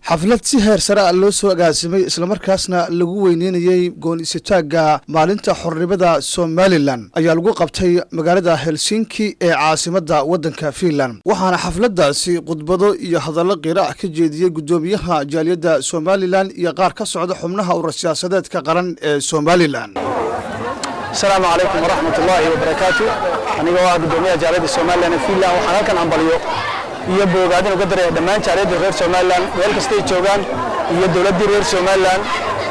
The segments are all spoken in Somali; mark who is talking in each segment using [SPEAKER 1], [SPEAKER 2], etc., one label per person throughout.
[SPEAKER 1] Xaflad si heer sare ah loo soo agaasimay, islamarkaasna lagu weyneynayey goon isutaagga maalinta xornimada Somaliland, ayaa lagu qabtay magaalada Helsinki ee caasimadda waddanka Finland. Waxaana xafladdaasi khudbado iyo hadallo qiiro ah ka jeediyey guddoomiyaha jaaliyadda Somaliland iyo qaar ka socda xubnaha urur siyaasadeedka qaran ee Somaliland.
[SPEAKER 2] Asalaamu calaykum waraxmat ullaahi wabarakaatu. Aniga oo ah guddoomiyaha jaaliyadda Somaliland ee Finland, waxaan halkan hambalyo iyo boogaadin uga daraya dhammaan jaaliyadda reer Somaliland meel kastay joogaan iyo dowladdii reer Somaliland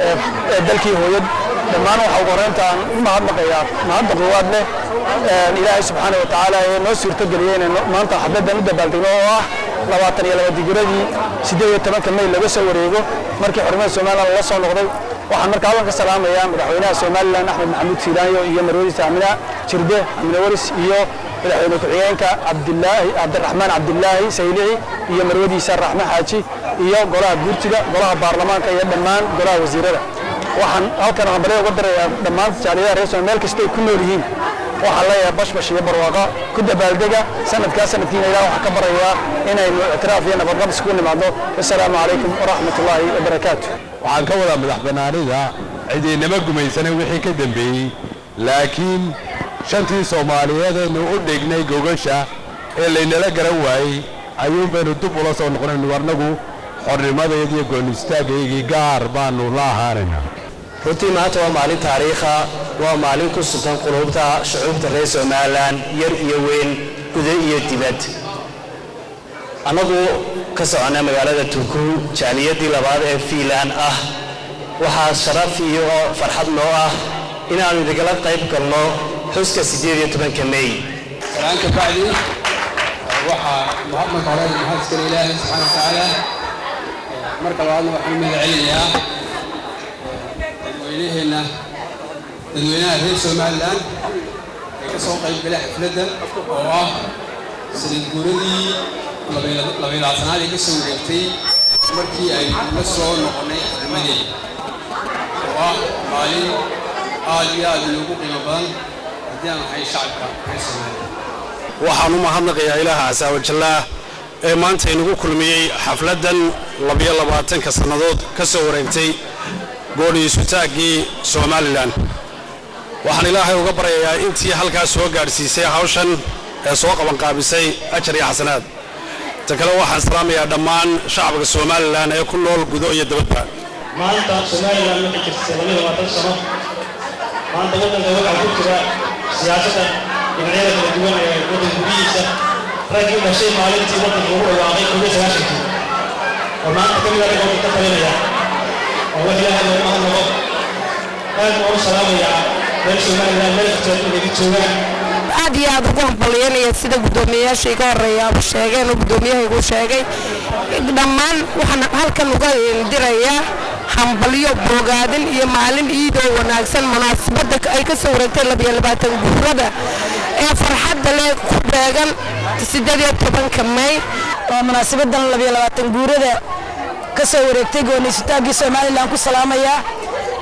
[SPEAKER 2] ee dalkii hooyad dhammaan. Waxa ugu horreynta aan u mahadnaqayaa mahadda koowaad leh Ilaahay subxaana wa tacaala ee noo suurtageliyey inaynu maanta xafladdan u dabaaldegno, oo ah 22 diguradii 18-ka May laga soo wareego markii xornimada Somaliland lala soo noqday. Waxaan marka halkan ka salaamayaa madaxweynaha Somaliland Axmed Maxamuud Siilaanyo iyo marwadiisa Amina Jirde Amina Waris, iyo madaxweyne ku-xigeenka Cabdilaahi Cabdiraxmaan Cabdilaahi Saylici iyo marwadiisa Raxme Xaaji, iyo golaha guurtida, golaha baarlamaanka iyo dhammaan golaha wasiirada. Waxaan halkan hambalyo uga darayaa dhammaan jaaliyadaha reer Somaliland meel kasta ay ku nool yihiin. Waxaan leeyahay bashbash iyo barwaaqo ku dabaaldega sanadkaa sanadkiina. Ilaah waxaa ka barayaa inaynu ictiraaf iyo nabadqab isku nimaadno. Wasalaamu calaykum waraxmat ullaahi wabarakaatu.
[SPEAKER 3] Waxaan ka wadaa madax bannaanida cidiinama gumaysanay wixii ka dambeeyey, laakiin shantii Soomaaliyeedaynu u dhignay gogasha ee laynala garan waayey ayuun baynu dib ula soo noqonaynu. Annagu xornimadeedii iyo goonistaagaygii gaar baanu la ahaanaynaa.
[SPEAKER 4] Runtii maanta waa maalin taariikha, waa maalin ku suntan quluubta shucuubta reer Somaliland, yar iyo weyn, gudo iyo dibad. Annagu ka soconna magaalada Turku, jaaliyadii labaad ee Fiinland ah, waxaa sharaf iyo farxad noo ah inaannu idinkala qayb galno xuska 18-ka Mey.
[SPEAKER 5] Salaan ka bacdi, waxaa marka hore mahad iskale Ilaahay subxaana wa tacaala. Marka labaadna waxaan u mahad celinayaa dadweynaheenna, dadweynaha reer Somaliland ee ka soo qayb galay xafladdan, oo ah sanad guuradii 22aad ee ka soo wareegtay markii aynu la soo noqonnay xornimadeena, oo ah maalin aad iyo aad inoogu qiimo badan haddii aan ahay shacabka reer Somaliland.
[SPEAKER 6] Waxaan u mahadnaqayaa Ilaaha casa wajallaah ee maanta inagu kulmiyey xafladdan 22-ka sannadood ka soo wareegtay gooniisutaaggii Somaliland. Waxaan Ilaahay uga baryayaa intii halkaas soo gaadhsiisay hawshan ee soo qabanqaabisay ajar iyo xasanaad. Ta kale, waxaan salaamayaa dhammaan shacabka Somaliland ee ku nool gudo iyo dabadba.
[SPEAKER 7] Maanta Somaliland waxay jirtay 22 sano. Maanta waddanka waxaa ku jira siyaasadda dhinacyada kala duwan ee waddanka gudihiisa raggii dhashay maalintii waddanka ugu dhawaaqay 91-kii, oo maanta ka mid a ragga waddanka ka talinaya, oo wax Ilaahay loogu mahadnaqo. Aad baan u salaamayaa reer Somaliland meel kasta inaga joogaan.
[SPEAKER 8] Aad iyo aad ugu hambalyanaya sida guddoomiyeyaasha iga horeeyaaba sheegeen oo guddoomiyahaygu sheegay. Dhammaan waxaan halkan uga dirayaa hambalyo, bogaadin iyo maalin iidoo wanaagsan, munaasabadda ay ka soo wareegtay 22 guurada ee farxadda leh ku beegan 18-ka May.
[SPEAKER 9] Waa munaasabadan 22 guurada ka soo wareegtay gooniisutaaggii Somaliland ku salaamayaa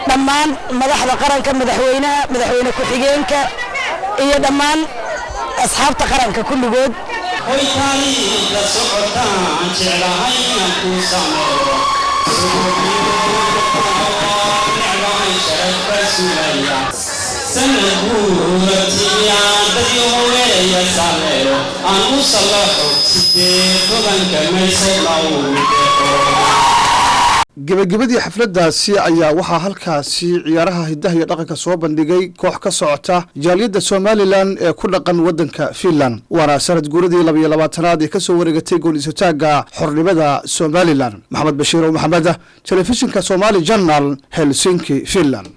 [SPEAKER 9] dhammaan madaxda qaranka, madaxweynaha, madaxweyne ku-xigeenka iyo dhammaan asxaabta qaranka kulligood.
[SPEAKER 10] Hoy taariikhda socotaan jeclahay inaan kuu sameeyo, necbahay sharafka sugaya sanad guuratiiyaan dadyo howeeya sameeyo aan u sallaxo 18-ka Mayso lawdeeqo.
[SPEAKER 1] Gebagabadii xafladdaasi ayaa waxaa halkaasi ciyaaraha hiddaha iyo dhaqanka soo bandhigay koox ka socota jaaliyadda Somaliland ee ku dhaqan waddanka Finland, waana sanad guuradii 22aad ee kasoo wareegatay gool-isutaagga xornimada Somaliland. Maxamed Bashiir oo Maxameda, telefishinka Somali Channel, Helsinki, Finland.